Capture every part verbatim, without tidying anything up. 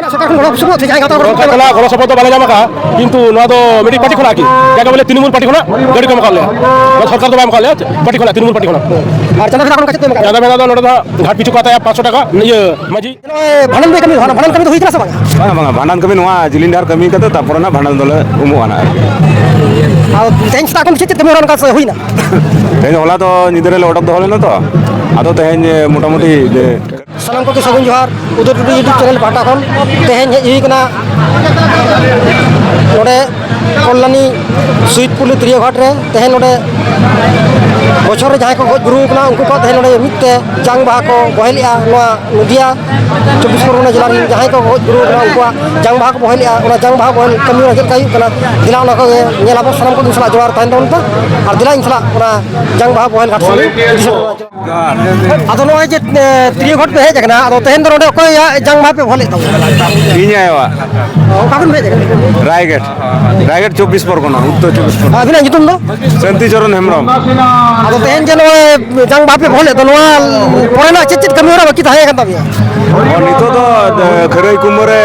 ᱥᱚᱨᱠᱟᱨ ᱠᱷᱚᱱ ᱜᱚᱲᱚ ᱥᱚᱯᱚᱦᱚᱫ ᱥᱮ ᱡᱟᱦᱟᱸᱭ ᱜᱟᱶᱛᱟ ᱜᱚᱲᱚ ᱥᱚᱨᱠᱟᱨ ᱠᱷᱚᱱᱟᱜ ᱜᱚᱲᱚ ᱥᱚᱯᱚᱦᱚᱫ ᱫᱚ ᱵᱟᱞᱮ ᱧᱟᱢ ᱟᱠᱟᱫᱼᱟ, ᱠᱤᱱᱛᱩ ᱱᱚᱣᱟ ᱫᱚ ᱢᱤᱫᱴᱤᱡ ᱯᱟᱨᱴᱤ ᱠᱷᱚᱱᱟᱜ ᱟᱨᱠᱤ, ᱡᱟᱠᱮ ᱵᱚᱞᱮ ᱛᱨᱤᱱᱢᱩᱞ ᱯᱟᱨᱴᱤ ᱠᱷᱚᱱᱟᱜ ᱜᱟᱹᱰᱤ ᱠᱚ ᱮᱢ ᱟᱠᱟᱫ ᱞᱮᱭᱟ᱾ ᱱᱚᱣᱟ ᱥᱚᱨᱠᱟᱨ ᱫᱚ ᱵᱟᱭ ᱮᱢ ᱟᱠᱟᱫ ᱞᱮᱭᱟ, ᱯᱟᱨᱴᱤ ᱠᱷᱚᱱᱟᱜ, ᱛᱨᱤᱱᱢᱩᱞ ᱯᱟᱨᱴᱤ ᱠᱷᱚᱱᱟᱜ᱾ ᱟᱨ ᱪᱟᱸᱫᱟ ᱵᱷᱮᱫᱟ ᱚᱱᱠᱟ ᱪᱮᱫ ᱯᱮ ᱮᱢ ᱟᱠᱟᱫ? ᱪᱟᱸᱫᱟ ᱵᱷᱮᱫᱟ ᱫᱚ ᱱᱚᱰᱮ ᱫᱚ ᱦᱟᱸᱜ ᱜᱷᱟᱴ ᱯᱤᱪᱷᱩ ᱠᱚ ᱦᱟᱛᱟᱭᱟ ᱯᱟᱸᱪᱥᱚ ᱴᱟᱠᱟ, ᱤᱭᱟᱹ, ᱢᱟᱹᱡᱷᱤ᱾ ᱱᱚᱜᱼᱚᱭ ᱵᱷᱟᱸᱰᱟᱱ ᱫᱚ ᱠᱟᱹᱢᱤ, ᱵᱷᱟᱸᱰᱟᱱ ᱠᱟᱹᱢᱤ ᱫᱚ ᱦᱩᱭ ᱠᱟᱱᱟ ᱥᱮ ᱵᱟᱝ? ᱵᱟᱝᱟ, ᱵᱟᱝᱟ, ᱵᱷᱟᱸᱰᱟᱱ ᱠᱟᱹᱢᱤ ᱱᱚᱣᱟ ᱡᱤᱞᱤᱧ ᱰᱟᱦᱟᱨ ᱠᱟᱹᱢᱤ ᱠᱟᱛᱮ, ᱛᱟᱨᱯᱚᱨᱮ ᱱᱟᱜ ᱵᱷᱟᱸᱰᱟᱱ ᱫᱚᱞᱮ ᱩᱢᱩᱜᱼᱟ ᱱᱟᱜ ᱟᱨᱠᱤ᱾ ᱟᱨ ᱛᱮᱦᱮᱧ ᱥᱮᱛᱟᱜ ᱠᱷᱚᱱ ᱪᱮᱫ ᱪᱮᱫ ᱠᱟᱹᱢᱤ ᱦᱚᱨᱟ ᱚᱱᱠᱟ ᱦᱩᱭᱱᱟ? ᱛᱮᱦᱮᱧ, ᱦᱚᱞᱟ ᱫᱚ ᱧᱤᱫᱟᱹ ᱨᱮᱞᱮ ᱚᱰᱚᱠ ᱫᱚᱦᱚ ᱞᱮᱱᱟ ᱛᱚ, ᱟᱫᱚ ᱛᱮᱦᱮᱧ, ᱮ, ᱢᱚᱴᱟᱢᱩᱴᱤ, ᱮ, ᱥᱟᱱᱟᱢ ᱠᱚᱜᱮ ᱥᱟᱹᱜᱩᱱ ᱡᱚᱦᱟᱨ, ᱩᱫᱚᱭᱯᱩᱨ YouTube ᱪᱮᱱᱮᱞ ᱯᱟᱦᱴᱟ ᱠᱷᱚᱱ᱾ ᱛᱮᱦᱮᱧ ᱦᱮᱡ ᱦᱩᱭ ᱠᱟᱱᱟ ᱱᱚᱰᱮ ᱠᱚᱞᱞᱟᱱᱤ ᱥᱩᱭᱤᱛᱯᱩᱨ ᱛᱤᱨᱭᱳ ᱜᱷᱟᱴ ᱨᱮ᱾ ᱛᱮᱦᱮᱧ ᱱᱚᱰᱮ ᱵᱚᱪᱷᱚᱨ ᱨᱮ ᱡᱟᱦᱟᱸᱭ ᱠᱚ ᱜᱚᱡ ᱜᱩᱨᱩ ᱟᱠᱟᱱᱟ, ᱩᱱᱠᱩ ᱠᱚ ᱛᱮᱦᱮᱧ ᱱᱚᱰᱮ ᱢᱤᱫ ᱛᱮ ᱡᱟᱝ ᱵᱟᱦᱟ ᱠᱚ ᱵᱚᱦᱮᱞᱮᱜᱼᱟ᱾ ᱱᱚᱣᱟ ᱱᱚᱫᱤᱭᱟ ᱪᱚᱵᱵᱤᱥ ᱯᱚᱨᱜᱚᱱᱟ ᱡᱮᱞᱟ ᱨᱮᱱ ᱡᱟᱦᱟᱸᱭ ᱠᱚ ᱜᱚᱡ ᱜᱩᱨᱩ ᱟᱠᱟᱱᱟ, ᱩᱱᱠᱩᱣᱟᱜ ᱡᱟᱝ ᱵᱟᱦᱟ ᱠᱚ ᱵᱚᱦᱮᱞᱮᱜᱼᱟ᱾ ᱚᱱᱟ ᱡᱟᱝ ᱵᱟᱦᱟ ᱵᱚᱦᱮᱞ ᱠᱟᱹᱢᱤ ᱦᱚᱨᱟ ᱪᱮᱫ ᱞᱮᱠᱟ ᱦᱩᱭᱩᱜ ᱠᱟᱱᱟ, ᱫᱮᱞᱟ ᱚᱱᱟ ᱠᱚᱜᱮ ᱧᱮᱞ ᱟᱵᱚᱱ᱾ ᱥᱟᱱᱟᱢ ᱠᱚ ᱤᱧ ᱥᱟᱞᱟᱜ ᱡᱚᱦᱟᱨ ᱛᱟᱦᱮᱱ ᱛᱟᱵᱚᱱ ᱯᱮ, ᱟᱨ ᱫᱮᱞᱟ ᱤᱧ ᱥᱟᱞᱟᱜ ᱚᱱᱟ ᱡᱟᱝ ᱵᱟᱦᱟ ᱵᱚᱦᱮᱞ ᱜᱷᱟᱴ ᱥᱮᱫ ᱤᱫᱤ ᱥᱮᱴᱮᱨ ᱵᱚᱱᱟ᱾ ᱟᱫᱚ ᱱᱚᱜᱼᱚᱭ ᱡᱮ, ᱮ, ᱛᱤᱨᱭᱳ ᱜᱷᱟᱴ ᱯᱮ ᱦᱮᱡ ᱟᱠᱟᱱᱟ, ᱟᱫᱚ ᱛᱮᱦᱮᱧ ᱫᱚ ᱱᱚᱰᱮ ᱚᱠᱚᱭᱟᱜ ᱡᱟᱝ ᱵᱟᱦᱟ ᱯᱮ ᱵᱚᱦᱮᱞᱮᱫ ᱛᱟᱵᱚᱱᱟ? ᱤᱧ ᱟᱭᱳᱣᱟᱜ᱾ ᱚᱠᱟ ᱠᱷᱚᱱ ᱯᱮ ᱦᱮᱡ ᱟᱠᱟᱱᱟ? ᱨᱟᱭᱜᱟᱲ, ᱨᱟᱭᱜᱟᱲ ᱪᱚᱵᱵᱤᱥ ᱯᱚᱨᱜᱚᱱᱟ, ᱩᱛᱛᱚᱨ ᱪᱚᱵᱵᱤᱥ ᱯᱚᱨᱜᱚᱱᱟ᱾ ᱟᱹᱵᱤᱱᱟᱜ ᱧᱩᱛᱩᱢ ᱫᱚ? ᱥᱟᱱᱛᱤ ᱪᱚᱨᱚᱱ ᱦᱮᱢᱵᱨᱚᱢ᱾ ᱟᱫᱚ ᱛᱮᱦᱮᱧ ᱡᱮ ᱱᱚᱜᱼᱚᱭ ᱡᱟᱝ ᱵᱟᱦᱟ ᱯᱮ ᱵᱚᱦᱮᱞᱮᱫ ᱫᱚ, ᱱᱚᱣᱟ ᱯᱚᱨᱮᱱᱟᱜ ᱪᱮᱫ ᱪᱮᱫ ᱠᱟᱹᱢᱤ ᱦᱚᱨᱟ ᱵᱟᱹᱠᱤ ᱛᱟᱦᱮᱸ ᱠᱟᱱ ᱛᱟᱯᱮᱭᱟ? ᱚ, ᱱᱤᱛᱚᱜ ᱫᱚ, ᱮ, ᱠᱷᱟᱹᱨᱟᱹᱭ ᱠᱩᱢᱵᱟᱹ ᱨᱮ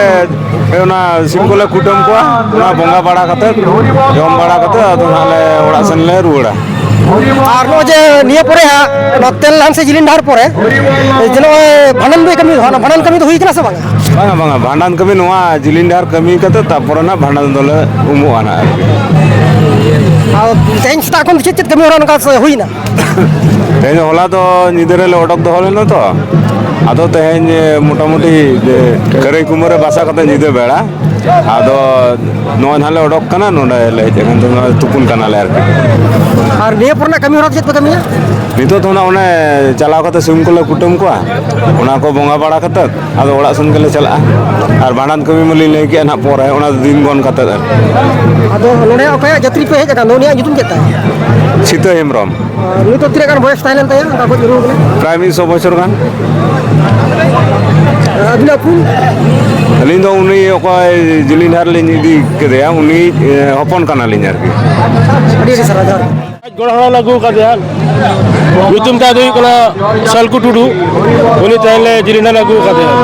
ᱚᱱᱟ ᱥᱤᱢ ᱠᱚᱞᱮ ᱠᱩᱴᱟᱹᱢ ᱠᱚᱣᱟ, ᱚᱱᱟ ᱵᱚᱸᱜᱟ ᱵᱟᱲᱟ ᱠᱟᱛᱮᱫ, ᱡᱚᱢ ᱵᱟᱲᱟ ᱠᱟᱛᱮᱫ ᱟᱫᱚ ᱦᱟᱸᱜ ᱞᱮ ᱚᱲᱟᱜ ᱥᱮᱱ ᱞᱮ ᱨᱩᱣᱟᱹᱲᱟ᱾ ᱟᱨ ᱱᱚᱜᱼᱚᱭ ᱡᱮ ᱱᱤᱭᱟᱹ ᱯᱚᱨᱮ ᱦᱟᱸᱜ ᱱᱚᱣᱟ ᱛᱮᱞ ᱱᱟᱦᱟᱱ ᱥᱮ ᱡᱤᱞᱤᱧ ᱰᱟᱦᱟᱨ ᱯᱚᱨᱮ, ᱡᱮ ᱱᱚᱜᱼᱚᱭ ᱵᱷᱟᱸᱰᱟᱱ ᱯᱮ ᱠᱟᱹᱢᱤ ᱫᱚ ᱦᱟᱸᱜ, ᱚᱱᱟ ᱵᱷᱟᱸᱰᱟᱱ ᱠᱟᱹᱢᱤ ᱫᱚ ᱦᱩᱭ ᱠᱟᱱᱟ ᱥᱮ ᱵᱟᱝᱟ? ᱵᱟᱝᱟ, ᱵᱟᱝᱟ, ᱵᱷᱟᱸᱰᱟᱱ ᱠᱟᱹᱢᱤ ᱱᱚᱣᱟ ᱡᱤᱞᱤᱧ ᱰᱟᱦᱟᱨ ᱠᱟᱹᱢᱤ ᱠᱟᱛᱮᱫ ᱛᱟᱨᱯᱚᱨᱮ ᱱᱟᱜ ᱵᱷᱟᱸᱰᱟᱱ ᱫᱚᱞᱮ ᱩᱢᱩᱜᱼᱟ ᱱᱟᱜ ᱟᱨᱠᱤ᱾ ᱟᱨ ᱛᱮᱦᱮᱧ ᱥᱮᱛᱟᱜ ᱠᱷᱚᱱ ᱪᱮᱫ ᱪᱮᱫ ᱠᱟᱹᱢᱤ ᱦᱚᱨᱟ ᱱᱚᱝᱠᱟ ᱦᱩᱭᱱᱟ? ᱛᱮᱦᱮᱧ, ᱦᱚᱞᱟ ᱫᱚ ᱧᱤᱫᱟᱹ ᱨᱮᱞᱮ ᱚᱰᱚᱠ ᱫᱚᱦᱚ ᱞᱮᱱᱟ ᱛᱚ, ᱟᱫᱚ ᱛᱮᱦᱮᱧ, ᱮ, ᱢᱚᱴᱟᱢᱩᱴᱤ, ᱮ, ᱠᱷᱟᱹᱨᱟᱹᱭ ᱠᱩᱢᱵᱟᱹ ᱨᱮ ᱵᱟᱥᱟ ᱠᱟᱛᱮ ᱧᱤᱫᱟᱹ ᱵᱮᱲᱟ, ᱟᱫᱚ ᱱᱚᱜᱼᱚᱭ ᱱᱟᱦᱟᱜ ᱞᱮ ᱚᱰᱚᱠ ᱠᱟᱱᱟ, ᱱᱚᱰᱮ ᱞᱮ ᱦᱮᱡ ᱟᱠᱟᱱ ᱛᱮ ᱱᱚᱜᱼᱚᱭ ᱛᱩᱯᱩᱱ ᱠᱟᱱᱟᱞᱮ ᱟᱨᱠᱤ᱾ ᱟᱨ ᱱᱤᱭᱟᱹ ᱯᱚᱨᱮᱱᱟᱜ ᱠᱟᱹᱢᱤ ᱦᱚᱨᱟ ᱪᱮᱫ ᱯᱮ ᱠᱟᱹᱢᱤᱭᱟ? ᱱᱤᱛᱚᱜ ᱫᱚ ᱱᱟᱜ ᱚᱱᱮ ᱪᱟᱞᱟᱣ ᱠᱟᱛᱮ ᱥᱤᱢ ᱠᱚᱞᱮ ᱠᱩᱴᱟᱹᱢ ᱠᱚᱣᱟ, ᱚᱱᱟ ᱠᱚ ᱵᱚᱸᱜᱟ ᱵᱟᱲᱟ ᱠᱟᱛᱮ ᱟᱫᱚ ᱚᱲᱟᱜ ᱥᱮᱱ ᱜᱮᱞᱮ ᱪᱟᱞᱟᱜᱼᱟ᱾ ᱟᱨ ᱵᱷᱟᱸᱰᱟᱱ ᱠᱟᱹᱢᱤ ᱢᱟᱞᱤᱧ ᱞᱟᱹᱭ ᱠᱮᱜᱼᱟ ᱱᱟᱜ ᱯᱚᱨᱮ, ᱚᱱᱟ ᱫᱤᱱ ᱜᱚᱱ ᱠᱟᱛᱮ ᱟᱨᱠᱤ᱾ ᱟᱫᱚ ᱱᱚᱰᱮ ᱚᱠᱚᱭᱟᱜ ᱡᱟᱹᱛᱨᱤ ᱯᱮ ᱦᱮᱡ ᱟᱠᱟᱱ ᱫᱚ, ᱩᱱᱤᱭᱟᱜ ᱧᱩᱛᱩᱢ ᱪᱮᱫ ᱛᱟᱭ? ᱥᱤᱛᱟᱹ ᱦᱮᱢᱵᱨᱚᱢ᱾ ᱱᱤᱛᱚᱜ ᱛᱤᱱᱟᱹᱜ ᱜᱟᱱ ᱵᱚᱭᱮᱥ ᱛᱟᱦᱮᱸ ᱞᱮᱱ ᱛᱟᱭᱟ, ᱚᱱᱠᱟ ᱜᱚᱡ ᱜᱩᱨᱩ ᱠᱟᱱᱟ? ᱯᱨᱟᱭ ᱢᱤᱫ ᱥᱚ ᱵᱚᱪᱷᱚᱨ ᱜᱟᱱ᱾ ᱟᱹᱵᱤᱱᱟᱜ ᱩᱯᱨᱩᱢ? ᱟᱹᱞᱤᱧ ᱫᱚ ᱩᱱᱤ ᱚᱠᱚᱭ ᱡᱤᱞᱤᱧ ᱰᱟᱦᱟᱨ ᱞᱤᱧ ᱤᱫᱤ ᱠᱮᱫᱮᱭᱟ, ᱩᱱᱤ, ᱮ, ᱦᱚᱯᱚᱱ ᱠᱟᱱᱟᱞᱤᱧ ᱟᱨᱠᱤ᱾ ᱟᱹᱰᱤ ᱟᱹᱰᱤ ᱥᱟᱨᱦᱟᱣ, ᱡᱚᱦᱟᱨ᱾ ᱜᱚᱲ ᱦᱟᱲᱟᱢ ᱟᱹᱜᱩ ᱠᱟᱫᱮᱭᱟ, ᱧᱩᱛᱩᱢ ᱛᱟᱭ ᱫᱚ ᱦᱩᱭᱩᱜ ᱠᱟᱱᱟ ᱥᱟᱞᱠᱩ ᱴᱩᱰᱩ, ᱩᱱᱤ ᱛᱮᱦᱮᱧ ᱞᱮ ᱡᱤᱞᱤᱧ ᱰᱟᱦᱟᱨ ᱟᱹᱜᱩ ᱠᱟᱫᱮᱭᱟ᱾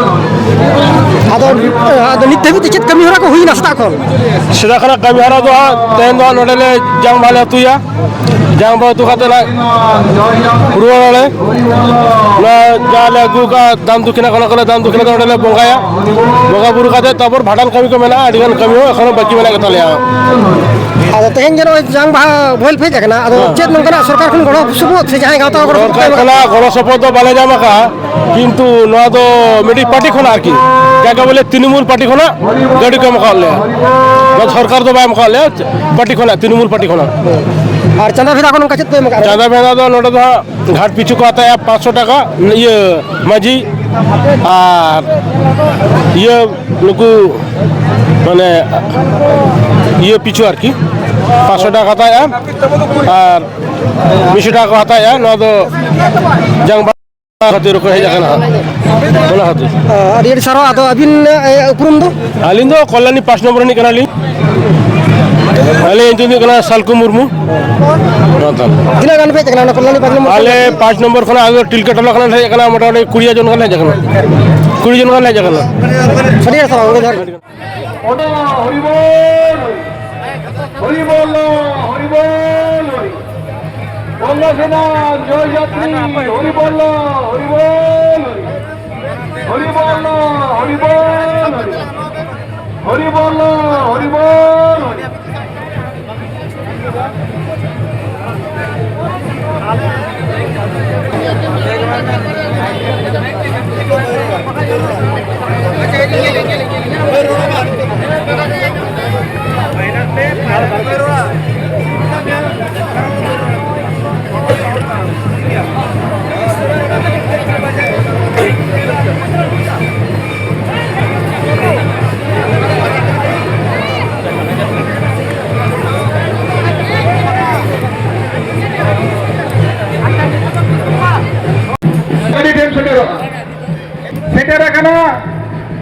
ᱟᱫᱚ, ᱟᱫᱚ ᱱᱤᱛ ᱫᱷᱟᱹᱵᱤᱡ ᱛᱮ ᱪᱮᱫ ᱠᱟᱹᱢᱤ ᱦᱚᱨᱟ ᱠᱚ ᱦᱩᱭᱱᱟ ᱥᱮᱛᱟᱜ ᱠᱷᱚᱱ? ᱥᱮᱛᱟᱜ ᱠᱷᱚᱱᱟᱜ ᱠᱟᱹᱢᱤ ᱦᱚᱨᱟ ᱫᱚ ᱦᱟᱸᱜ ᱛᱮᱦᱮᱧ ᱫᱚ ᱦᱟᱸᱜ ᱱᱚᱰᱮ ᱞᱮ ᱡᱟᱝ ᱵᱟᱦᱟ ᱞᱮ ᱟᱹᱛᱩᱭᱟ᱾ ᱡᱟᱝ ᱵᱟᱦᱟ ᱟᱹᱛᱩ ᱠᱟᱛᱮ ᱱᱟᱜ ᱨᱩᱣᱟᱹᱲ ᱟᱞᱮ᱾ ᱚᱱᱟ ᱡᱟᱦᱟᱸ ᱞᱮ ᱟᱹᱜᱩ ᱠᱟᱜᱼᱟ ᱫᱟᱱ ᱫᱚᱠᱷᱤᱱᱟ, ᱚᱱᱟ ᱠᱚᱞᱮ ᱫᱟᱱ ᱫᱚᱠᱷᱤᱱᱟ ᱠᱟᱛᱮ ᱚᱸᱰᱮ ᱞᱮ ᱵᱚᱸᱜᱟᱭᱟ᱾ ᱵᱚᱸᱜᱟ ᱵᱩᱨᱩ ᱠᱟᱛᱮ ᱛᱟᱨᱯᱚᱨ ᱵᱷᱟᱸᱰᱟᱱ ᱠᱟᱹᱢᱤ ᱠᱚ ᱢᱮᱱᱟᱜᱼᱟ, ᱟᱹᱰᱤ ᱜᱟᱱ ᱠᱟᱹᱢᱤ ᱦᱚᱸ ᱮᱠᱷᱚᱱᱳ ᱵᱟᱹᱠᱤ ᱢᱮᱱᱟᱜ ᱜᱮᱛᱟᱞᱮᱭᱟ᱾ ᱟᱫᱚ ᱛᱮᱦᱮᱧ ᱡᱮ ᱱᱚᱜᱼᱚᱭ ᱡᱟᱝ ᱵᱟᱦᱟ ᱵᱚᱦᱮᱞ ᱯᱮ ᱦᱮᱡ ᱟᱠᱟᱱᱟ, ᱟᱫᱚ ᱦᱮᱸ᱾ ᱪᱮᱫ ᱱᱚᱝᱠᱟᱱᱟᱜ ᱥᱚᱨᱠᱟᱨ ᱠᱷᱚᱱ ᱜᱚᱲᱚ ᱥᱚᱯᱚᱦᱚᱫ ᱥᱮ ᱡᱟᱦᱟᱸᱭ ᱜᱟᱶᱛᱟ ᱠᱚ ᱜᱚᱲᱚ ᱥᱚᱯᱚᱦᱚᱫ ᱥᱚᱨᱠᱟᱨ ᱠᱚ ᱮᱢ ᱠᱷᱚᱱᱟᱜ ᱜᱚᱲᱚ ᱥᱚᱯᱚᱦᱚᱫ ᱫᱚ ᱵᱟᱞᱮ ᱧᱟᱢ ᱟᱠᱟᱫᱼᱟ, ᱠᱤᱱᱛᱩ ᱱᱚᱣᱟ ᱫᱚ ᱢᱤᱫᱴᱤᱡ ᱯᱟᱨᱴᱤ ᱠᱷᱚᱱᱟᱜ ᱟᱨᱠᱤ, ᱡᱟᱠᱮ ᱵᱚᱞᱮ ᱛᱨᱤᱱᱢᱩᱞ ᱯᱟᱨᱴᱤ ᱠᱷᱚᱱᱟᱜ ᱜᱟᱹᱰᱤ ᱠᱚ ᱮᱢ ᱟᱠᱟᱫ ᱞᱮᱭᱟ, ᱱᱚᱣᱟ ᱥᱚᱨᱠᱟᱨ ᱫᱚ ᱵᱟᱭ ᱮᱢ ᱟᱠᱟᱫ ᱞᱮᱭᱟ, ᱯᱟᱨᱴᱤ ᱠᱷᱚᱱᱟᱜ, ᱛᱨᱤᱱᱢᱩᱞ ᱯᱟᱨᱴᱤ ᱠᱷᱚᱱᱟᱜ᱾ ᱟᱨ ᱪᱟᱸᱫᱟ ᱵᱷᱮᱫᱟ ᱠᱚ ᱱᱚᱝᱠᱟ ᱪᱮᱫ ᱯᱮ ᱮᱢ ᱟᱠᱟᱫᱼᱟ? ᱪᱟᱸᱫᱟ ᱵᱷᱮᱫᱟ ᱫᱚ ᱱᱚᱰᱮ ᱫᱚ ᱦᱟᱸᱜ ᱜᱷᱟᱴ ᱯᱤᱪᱷᱩ ᱠᱚ ᱦᱟᱛᱟᱣᱮᱫᱼᱟ ᱯᱟᱸᱪᱥᱚ ᱴᱟᱠᱟ, ᱤᱭᱟᱹ ᱢᱟᱹᱡᱷᱤ ᱟᱨ ᱤᱭᱟᱹ ᱱᱩᱠᱩ ᱢᱟᱱᱮ ᱤᱭᱟᱹ ᱯᱤᱪᱷᱩ ᱟᱨᱠᱤ ᱯᱟᱸᱪᱥᱚ ᱴᱟᱠᱟ ᱠᱚ ᱦᱟᱛᱟᱣᱮᱫᱼᱟ ᱟᱨ ᱢᱤᱫᱥᱚ ᱴᱟᱠᱟ ᱠᱚ ᱦᱟᱛᱟᱣᱮᱫᱼᱟ᱾ ᱱᱚᱣᱟ ᱫᱚ ᱡᱟᱝ ᱵᱟᱦᱟ ᱠᱷᱟᱹᱛᱤᱨ ᱠᱚ ᱦᱮᱡ ᱟᱠᱟᱱᱟ ᱦᱟᱸᱜ, ᱚᱱᱟ ᱠᱷᱟᱹᱛᱤᱨ᱾ ᱟᱹᱰᱤ ᱟᱹᱰᱤ ᱥᱟᱨᱦᱟᱣ᱾ ᱟᱫᱚ ᱟᱹᱵᱤᱱ, ᱮ, ᱩᱯᱨᱩᱢ ᱫᱚ? ᱟᱹᱞᱤᱧ ᱫᱚ ᱠᱚᱞᱭᱟᱱᱤ ᱯᱟᱸᱪ ᱱᱚᱢᱵᱚᱨ ᱨᱤᱱᱤᱡ ᱠᱟᱱᱟᱞᱤᱧ᱾ ᱟᱹᱞᱤᱧ ᱧᱩᱛᱩᱢ ᱫᱚ ᱦᱩᱭᱩᱜ ᱠᱟᱱᱟ ᱥᱟᱞᱠᱩ ᱢᱩᱨᱢᱩ᱾ ᱛᱤᱱᱟᱹᱜ ᱜᱟᱱ ᱯᱮ ᱦᱮᱡ ᱟᱠᱟᱱᱟ ᱚᱱᱟ ᱠᱚᱞᱭᱟᱱᱤ ᱯᱟᱸᱪ ᱱᱚᱢᱵᱚᱨ? ᱟᱞᱮ ᱯᱟᱸᱪ ᱱᱚᱢᱵᱚᱨ ᱠᱷᱚᱱᱟᱜ ᱟᱞᱮ ᱴᱤᱞᱠᱟᱹ ᱴᱚᱞᱟ ᱠᱷᱚᱱᱟᱜ ᱞᱮ ᱦᱮᱡ ᱟᱠᱟᱱᱟ, ᱢᱚᱴᱟᱢᱩᱴᱤ ᱠᱩᱲᱤ ᱡᱚᱱ ᱜᱟᱱ ᱞᱮ ᱦᱮᱡ ᱟᱠᱟᱱᱟ, ᱠᱩᱲᱤ ᱡᱚᱱ ᱜᱟᱱ ᱞᱮ ᱦᱮᱡ ᱟᱠᱟᱱᱟ᱾ ᱟᱹᱰᱤ ᱟᱹᱰᱤ ᱥᱟᱨᱦᱟᱣ, ᱜᱚᱢᱠᱮ, ᱡᱚᱦᱟᱨ ᱜᱮ᱾ ᱚᱱᱟ ᱦᱚᱨᱤᱵᱚᱞ, ᱦᱚᱨᱤᱵᱚᱞ, ᱦᱚᱨᱤᱵᱚᱞ, ᱦᱚᱨᱤ᱾ ᱵᱚᱝᱜᱟ ᱥᱮᱱᱟ, ᱡᱚᱭ ᱡᱟᱛᱨᱤ, ᱦᱚᱨᱤᱵᱚᱞ, ᱦᱚᱨᱤᱵᱚᱞ, ᱦᱚᱨᱤ᱾ ᱦᱚᱨᱤᱵᱚᱞ, ᱦᱚᱨᱤᱵᱚᱞ, ᱦᱚᱨᱤ᱾ ᱦᱚᱨᱤᱵᱚᱞ, ᱦᱚᱨᱤᱵᱚᱞ, ᱦᱚᱨᱤ᱾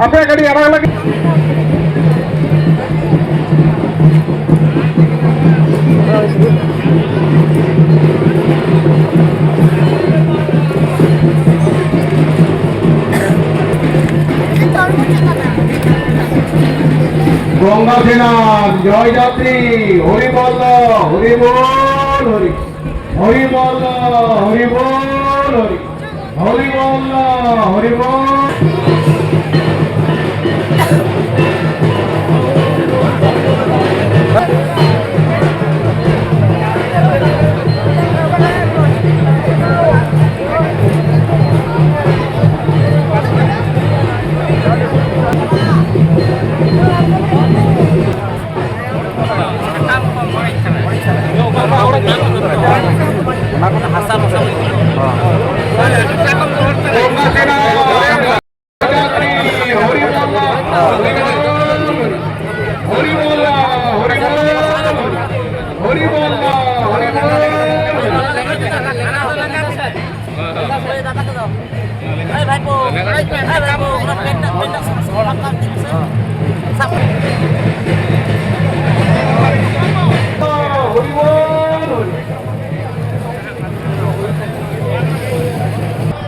ᱟᱯᱮᱭᱟᱜ ᱜᱟᱹᱰᱤ ᱟᱲᱟᱜ ᱞᱟᱹᱜᱤᱫ᱾ ᱜᱚᱝᱜᱟ ᱥᱮᱱᱟ, ᱡᱚᱭ ᱡᱟᱛᱨᱤ, ᱦᱚᱨᱤ ᱵᱚᱞ, ᱦᱚᱨᱤ ᱵᱚᱞ, ᱦᱚᱨᱤ, ᱦᱚᱨᱤ ᱵᱚᱞ, ᱦᱚᱨᱤ ᱵᱚᱞ, ᱦᱚᱨᱤ, ᱦᱚᱨᱤ ᱵᱚᱞ, ᱦᱚᱨᱤ ᱵᱚᱞ᱾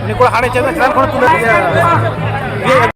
ᱩᱱᱤ ᱠᱚᱲᱟ ᱦᱟᱸᱰᱮ ᱪᱮᱫ ᱪᱮᱛᱟᱱ ᱠᱷᱚᱱ ᱛᱩᱞᱟᱹ ᱤᱭᱟᱹ